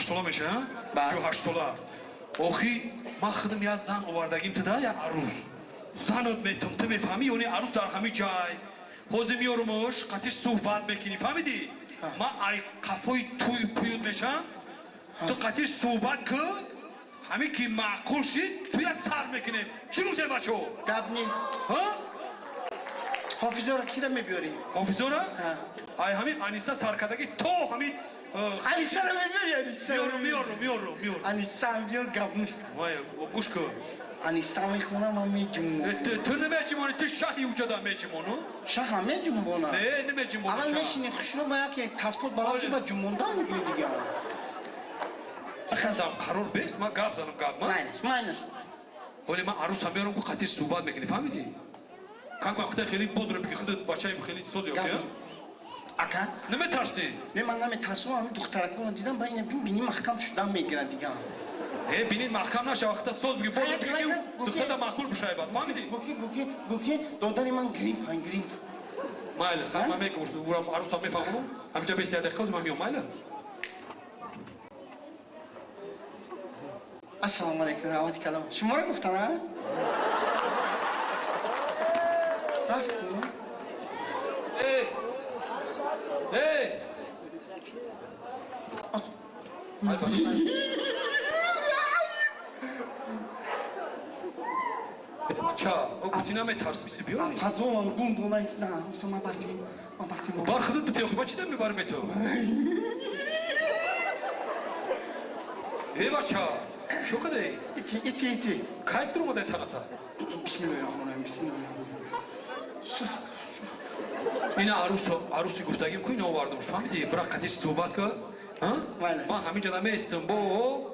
сола меша, 38 сола. Охи, ман худам як зан овардагим туда, як арӯс. Занат метум, ту мефаҳмӣ, ёне арӯс дар ҳамин ҷай. Ҳозир меёрумуш, қатиш суҳбат мекунӣ, фаҳмидӣ? Ман ай қафои туй пуюд мешам, ту қатиш суҳбат кун, ҳамин ки маъқул шид, туя сар мекунем. Чӣ гуфтем, бачаҳо? Гап нест. Ҳа? Ҳофизоро кира мебиёрӣ? Ҳофизора? Ай ҳамин Аниса саркардаги то ҳамин Анисаро мебиёрӣ, Аниса? Меёрум, меёрум, меёрум, меёрум. Аниса биёр, гап нест. Вай, гӯш кун. Аниса мехонам, ман меҷумонам. Ту намеҷимонӣ, ту шаҳи уҷада меҷимону? Шаҳа меҷумбонам. Не, намеҷимонӣ. Аввал мешинӣ хушрӯ, ба яке таспорт баланд ба ҷумондан мегӯӣ дигар. Хандам қарор бест, ман гап занам, гап ма? Майнаш, майнаш. Ҳоле ман арӯсам меёрам, ку қатиш суҳбат мекунӣ, фаҳмидӣ? Как вақте хеле бодро бигӣ, худат бачаем хеле соз ёфтӣ, а? Ака? Наметарсӣ? Не, ман наметарсам, ҳамин духтараконро дидам, ба ина бини маҳкам шудан мегирад дигар. Не, бини маҳкам наша, вақта соз бигӣ, бодро бигӣ, духтарда маъқул бишавад, фаҳмидӣ? Гуки, гуки, гуки, додари ман грипп, грипп. Майли, ман мекунам, урам арӯсам мефаҳмам, ҳаминҷа бес як дақиқа ман меом, майли? Ассалому алайкум, раҳмати калом. Шуморо гуфтан, а? Рафт ку? Эй! Эй! Бача, о гуфтӣ наметарс, мисли биёри? Пазонам гум бунай, на, ман барти, ман барти. Бар худат битех, ман чӣ дам мебарам ту? Эй бача, шо кадаи? Ити, ити, ити. Кай дур омадаи таната? Бисмиллоҳир-раҳмонир-раҳим, бисмиллоҳир-раҳмонир-раҳим. Ина арӯсо, арӯси гуфтагим ку ина овардамш, фаҳмидӣ? Бира қатиш суҳбат кун. Ман ҳаминҷа намеистам, бо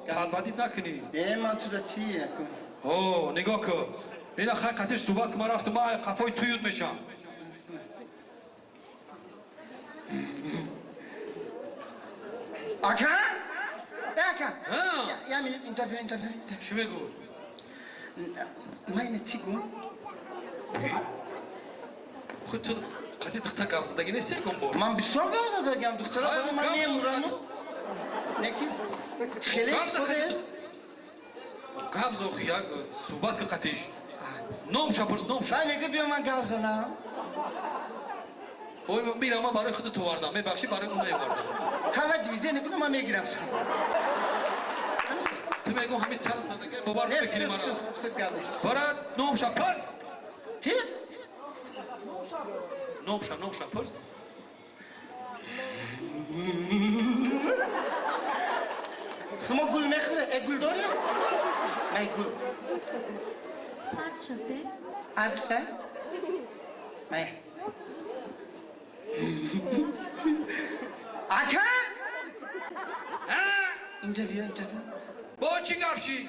тадвадид накунӣ. Э, ман туда чӣ? О, нигоҳ кун. Ина хай қатиш суҳбат кун, ман рафтам, ман қафои туюд мешам. Ака? Э, ака? Я минут, инҷа биё, инҷа биё. Чӣ мегӯ? Ман ина чӣ гум? Худ ту қати духтар гап задагӣ нестӣ якон бор? Ман бисёр гап задагиам, духтара, ман мемурану. Неки хеле гап зохи, як суҳбат ки қатиш. Номша пурс, номша. Вай мегӯ биё ман гап занам. Ой, мирам, ман барои худат овардам, мебахшӣ, барои ӯ наовардам. Кава дивизия накунам, ман мегирам. Ту мегӯ ҳамин сар задагӣ бовар намекунӣ мара. Бара номша пурс. Ти? Номша, номша пурс. Шумо гул мехӯред? Э, гул дорӣ? Май гул. Арча, де? Арча? Май. Ака? Ҳа? Инҷа биё, инҷа биё. Бо чӣ гап шид?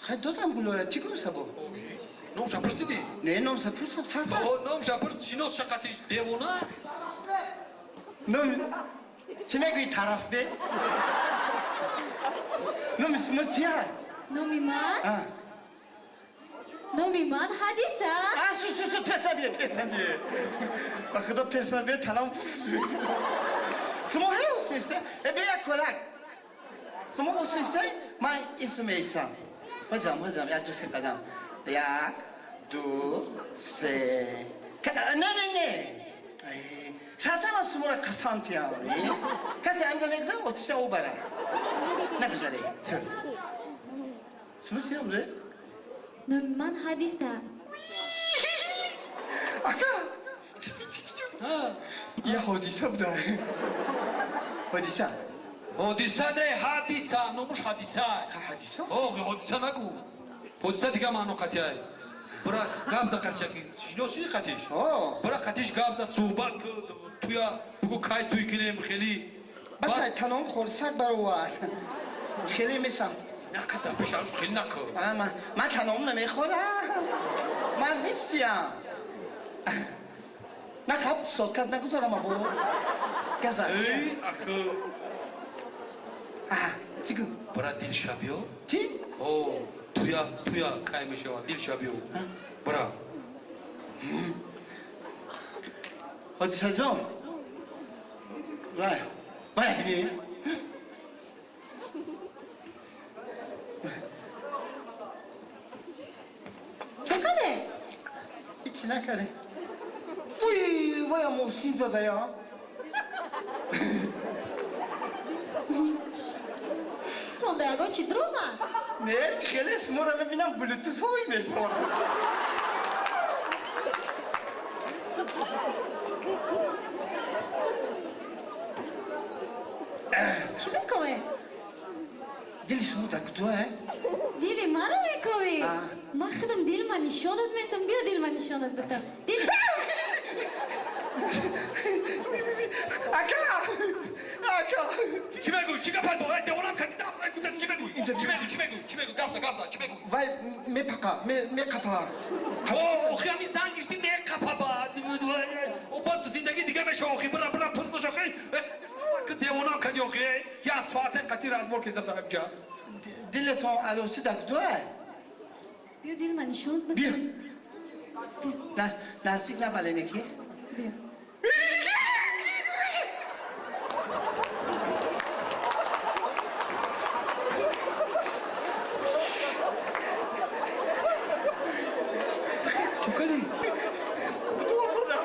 Хай додам гулора, чӣ гуфта бо? Номша пурсидӣ? Не, номша пурсам, сар. О, номша пурс, шинос шақати девона? Ном чӣ мегӯӣ, Тарасбе? Номи шумо чи ҳай? Номи ман? Номи ман Ҳадиса. А, су, су, су, песа бие, песа бие. Ба худо песа бие, танам пус. Шумо ҳай усиста? Э, бе як колак. Шумо усиста? Ман исм меисам. Ҳоҷам, ҳоҷам, як, ду, се қадам. Як, ду, се. Не, не, не. Сарта ман шуморо қасам тиям. Касе ҳамда мегузарад, отиша ӯ бара. Нагузаре. Шумо чи ном доред? Номи ман Ҳадиса. Ака! Я ҳодиса буда. Ҳодиса. Ҳодиса не, Ҳадиса, номуш Ҳадиса. Ҳадиса? Ох, ҳодиса нагӯ. Ҳодиса дига маъно қатиай. Бира гап за қатиш, шинос шиди қатиш? Бира қатиш гап за, суҳбат ку, туя бугӯ кай туй кунем, хеле. Бача, таном хӯрсак баровар. Хеле месам. Наката, пеш арӯс хеле накун. Ман таном намехӯрам. Ман вистиям. На қабл соткат нагузарам або. Газа. Эй, аку. Чӣ гӯ? Бира дилша биё. Ти? О, туя, туя кай мешавад, дилша биё. Бира. Ҳодисаҷон. Вай, вай бини. Ҳеч накардем. Вуй, вая мошин задая. Сонда ягон чи дурума? Не, хеле шуморо мебинам, блютуз ҳой месозад. Чӣ мекове? Дили шумо дар куҷое? Дили маро мековӣ? А. Ман худам дилма нишонат метам. Биё, дилма нишонат битам. Дил Ака! Ака! Чӣ мегӯй? Чӣ гапат бо? Девонам кардӣ. Чӣ мегӯй? Чӣ мегӯй? Чӣ мегӯй? Чӣ мегӯй? Гап за, гап за. Чӣ мегӯй? Вай мепақа, меқапа. О, охи ҳамин зан гирифтӣ, меқапа баъд. О, баъд зиндагӣ дига меша охи. Бира, бира, пурсаш охи. Девонам кардӣ охи. Я соате қатӣ разбор кезам дар ҳаминҷа. Дилатон арӯсӣ дар куҷое? Биё, дилма нишонат Биё. битам. Наздик набалене ки? Биё. Чӣ кардӣ? Худо худо!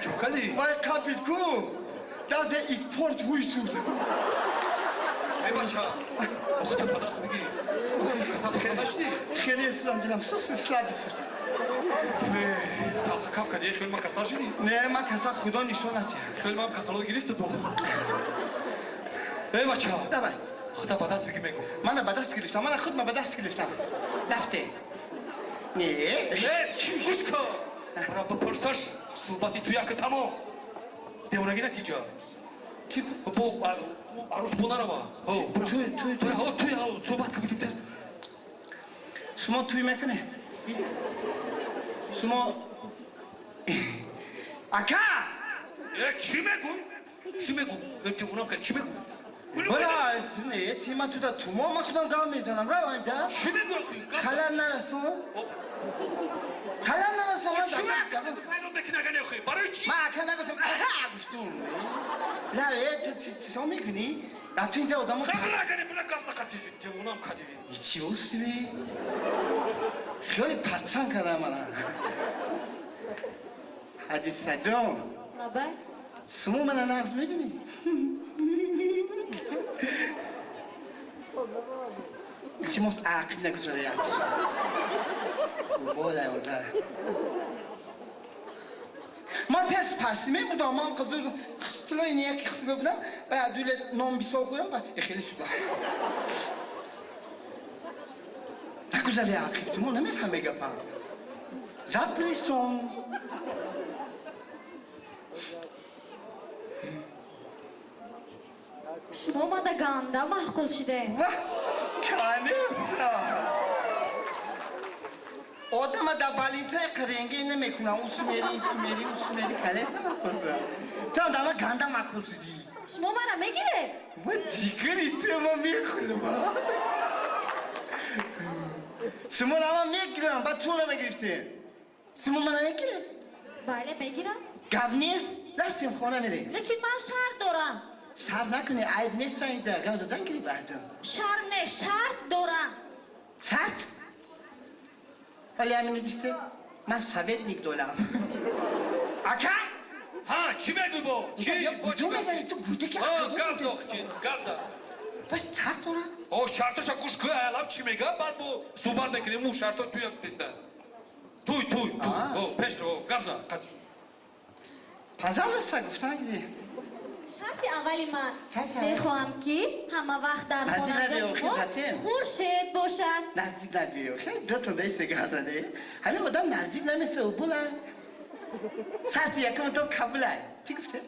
Чӣ кардӣ? Вай қапид ку! Дазе икпорт ҳуй суд. Эй бача, охи ту ба даст бигир. Касал касал нашудӣ? Хеле судам, дилам сус слаби суд. Талха каф кардӣ, хеле ман касал шудӣ? Не, ман касал худо нишон натиҳад. Хеле ман касалот гирифту бо. Эй бача, Давай. худо ба даст бигир мегӯ. Мана ба даст гирифтам, мана худ ма ба даст гирифтам. Рафтем. Не. Не, гӯш кун. Бара бипурсаш, суҳбати ту яка тамом. Девонагӣ накиҷа. Чи? Бо арӯс бо нарава. Туй, туй, туй. Туй, суҳбат кун, тез. Шумо туй мекунед? Шумо ака! Э, чӣ мегӯ? Чӣ мегӯ? Э, девонам кард, чӣ мегӯ? Бара, не, тима туда тумо, ман худам гап мезанам, раванда. Чӣ мегӯ охи? Халал нарасон. Халал нарасон. Ман Чӣ мегӯ? Файрод мекунӣ агар не охи? Барои чӣ? Ман ака нагуфтам, аҳа гуфтум. Не, э, ту чӣ мекунӣ? А ту инҷа одамо Бира агар не, бира гап за қатӣ. Девонам кардӣ. Чӣ устви? Хеле пацан кардам мана. Ҳадиса ҷон, Лабай. шумо мана нағз мебинӣ? Илтимос, ақиб нагузора як. Бола ода. Ман пеш парсимен будам, ман қизил хистилои яки хистило будам, баъд дуле нон бисол хӯрам, ба хеле шуда. Нагузари ақиб, ту мо намефаҳме гапам. Запресон. Шумо мада ганда маъқул шиде. Вах, конечно. Одама дар балисаи қиренге намекунам. Усумери, усумери, усумери, конечно маъқул шудам. Ту ҳам дар ман ганда маъқул шудӣ. Шумо мара мегиред? Ва ҷигари ту, ман мехӯрам. Шуморо ман мегирам, баъд туро мегирифтем. Шумо мана мегиред? Бале, мегирам. Гап нест, рафтем хона мерем. Лекин ман шарт дорам. Шарт накунӣ, айб нест инда, гап задан гирӣ баъдон. Шарм не, шарт дорам. Шарт? Вале ҳамино дисте, ман советник дорам. Ака? Ҳа, чӣ мегӯй бо? Чӣ? Гуду мегари, ту гуде ки Ҳа, гап за охи, чӣ? Гап за. Бас шарт дорам? О, шартоша гӯш кун, алам чӣ мега, баъд бо суҳбат мекунем, ӯ шарто туя гуфтеста. Туй, туй, туй. О, пеш ро, гап за, қатӣ. Пожалуйста, гуфтан гири. Шарти аввали ман. Шарти аввал. Мехоҳам, ки ҳама вақт дар Наздик хонагоҳи набиё, мо хеле хуршед бошад. Наздик набиё. Хеле дутон даисте гап заде. Ҳамин одам наздик намеса, буланд. Шарти якум то қабулай. Чӣ гуфте?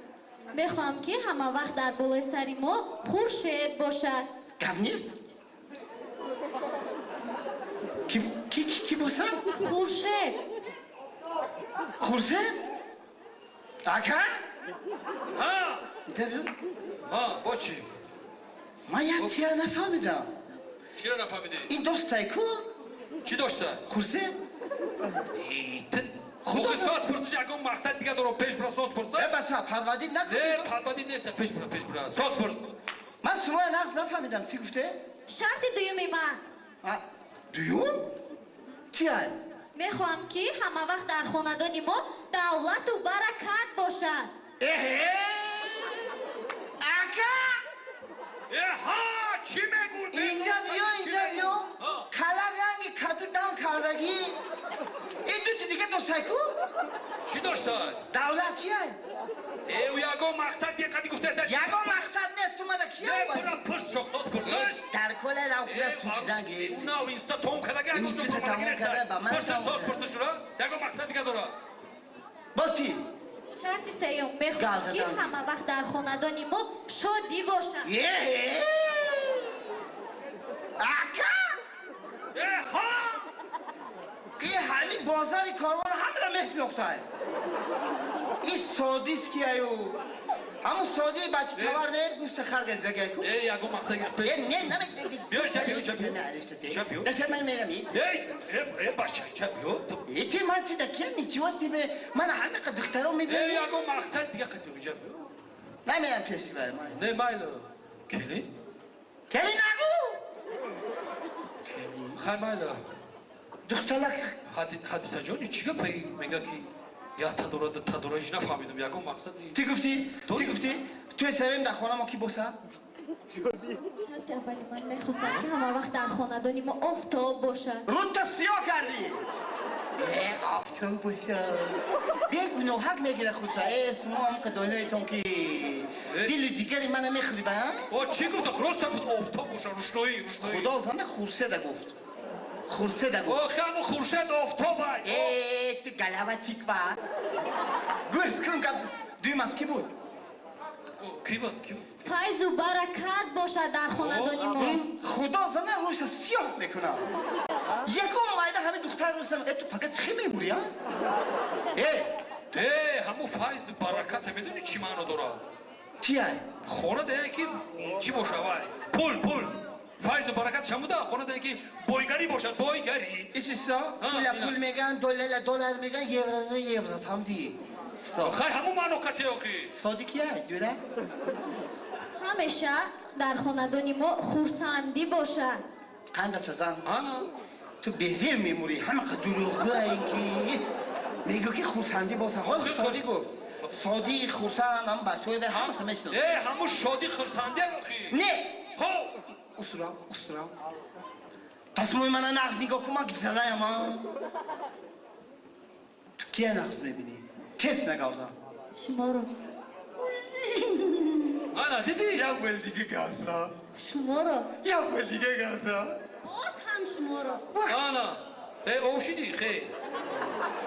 Мехоҳам, ки ҳама вақт дар болои сари мо хуршед бошад. Гап нест? Ки ки ки бошад? Хуршед. Хуршед? Ака? Ҳа? Интервю? Ҳа, бо чӣ? Ман як чизро нафаҳмидам. Чиро нафаҳмидӣ? Ин достай ку? Чӣ дошта? Хуршед? Худо соз пурсиш, ягон мақсад дига дорам, пеш бира, соз пурс. Э, бача, подводить накун. Не, подводить нест, пеш бира, пеш бира. Соз пурс. Ман шуморо нағз нафаҳмидам, чӣ гуфте? Шарти дуюми ман. А, дуюм? Чӣ ай? Мехоҳам, ки ҳама вақт дар хонадони мо давлату баракат бошад. Эҳе! Ака! Эҳа, чӣ мегӯ? Инҷа биё, инҷа биё. Кала ранги каду дам кардагӣ. Ин ду чи дига доштай ку? Чӣ доштад? Давлат кияй? Э, ӯ ягон мақсад диққати гуфтаеста. Ягон мақсад нест, ту мада кия? Э, бура пурс, шохсоз пурсиш. Дар кола рав худа пурсидан гирифт. Нав инста том кардага. Института тамом карда, ба ман пурсиш, тамом соз карда. Пурсиш шура. Ягон мақсад дига дора. Бо чӣ? Шарти сеюм: мехоҳам, ки Гап задан. ҳама вақт дар хонадони мо шодӣ бошад. Еҳе! Ака! Эҳа! Ин ҳами бозари корвон ҳамара месинохтай. Ин содист кияю? Ҳамун содии бачи тавар не, гӯшти хар гирдагай ку? Э, ягон мақсад. Э, не, наме. Биё, инҷа биё, инҷа биё. Инҷа биё. Даса ман мерам. Э, э, бача, инҷа биё. Э, ти ман ти да киям, ничего себе. Ман ҳамиқа духтаро Э, мебинам. ягон мақсад дига қати инҷа биё. Намерам пеши вай ман. Не, майло. Келин? Кели нагу. Хай, майло. Духталак. Ҳадисаҷон, чӣ гапа мега, ки якта дора, дута дора, ҳеҷ нафаҳмидам, ягон мақсад. Ти гуфтӣ? Ти гуфтӣ? Туи севем дар хона мо ки боса? Шарти аввали ман: мехостам, ки ҳама вақт дар хонадони мо офтоб бошад. Рӯта сиёҳ кардӣ. Э, офтоб боша. Бегуноҳак мегира худса. Э, шумо ҳам қадонаетон ки дилу дигари мана мехӯри ба, ҳа? О, чӣ гуфта? Просто буд офтоб боша, рӯшноӣ, рӯшноӣ. Худо зана хурседа гуфт. Хурседа гуфт. Охи, ҳамун хуршед офтобай. Э, ту голова тыква. Гӯш кун гап. Дуюм аз ки буд? Ки буд, ки буд? Файзу баракат бошад дар хонадони мо. Худо зана рӯша сиёҳ мекунад. Ягон майда ҳамин духтар рӯста. Э, ту пага чӣ мемурӣ, а? Э, Э, ҳамун файзу бараката медонӣ чӣ маъно дорад? чия? Хона дае ки чӣ боша, вай, пул, пул, файзу баракат шамуда, хона дае ки бойгарӣ бошад, бойгарӣ. Исисо, А, пула ина. пул меган, доллара доллар меган, евро евро, фаҳмдӣ? Хай, ҳамун маъно қати охи. Соди кия, ҷура? Ҳамеша дар хонадони мо хурсандӣ бошад. Қандата зан. Ана. Ту безир мемурӣ, ҳамақа дурӯғгӯе ки мегӯ ки хурсандӣ боса. Ҳозир соди гуфт. Соди, хурсанд, ҳам бачаҳои бе ҳамаша мешиносам. Э, ҳамун шодӣ, хурсандӣ охи. Не! Ҳо. Усурам, усурам. Тасмои мана нағз нигоҳ кун, ман гизадаям, а? Ту кия нағз мебинӣ? Честно гавзам. Шуморо. Ана, дидӣ? Як бел дига гавза. Шуморо. Як бел дига гавза. Боз ҳам шуморо. Ана, э, ов шидӣ, хе,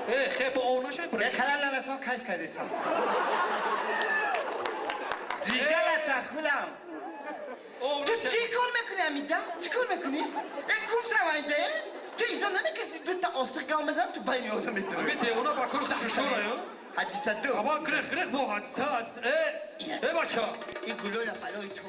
э, хе, бо ов нашай. Э, халал нарасон, кайф кардесам. Ҷигалата хулам. Ов Ту нашай. чӣ кор мекунӣ амида? Чӣ кор мекунӣ? Э, гум шавайда, э? Ту инсон намекаси дута осиқ гав мезан, ту байни одам медорӣ. Ҳамин девона ба кори худ шушора ё. Ҳадиса ду. Аввал грех, грех, бо ҳадиса, ҳадиса, э, э, бача. Ин гулола балои ту.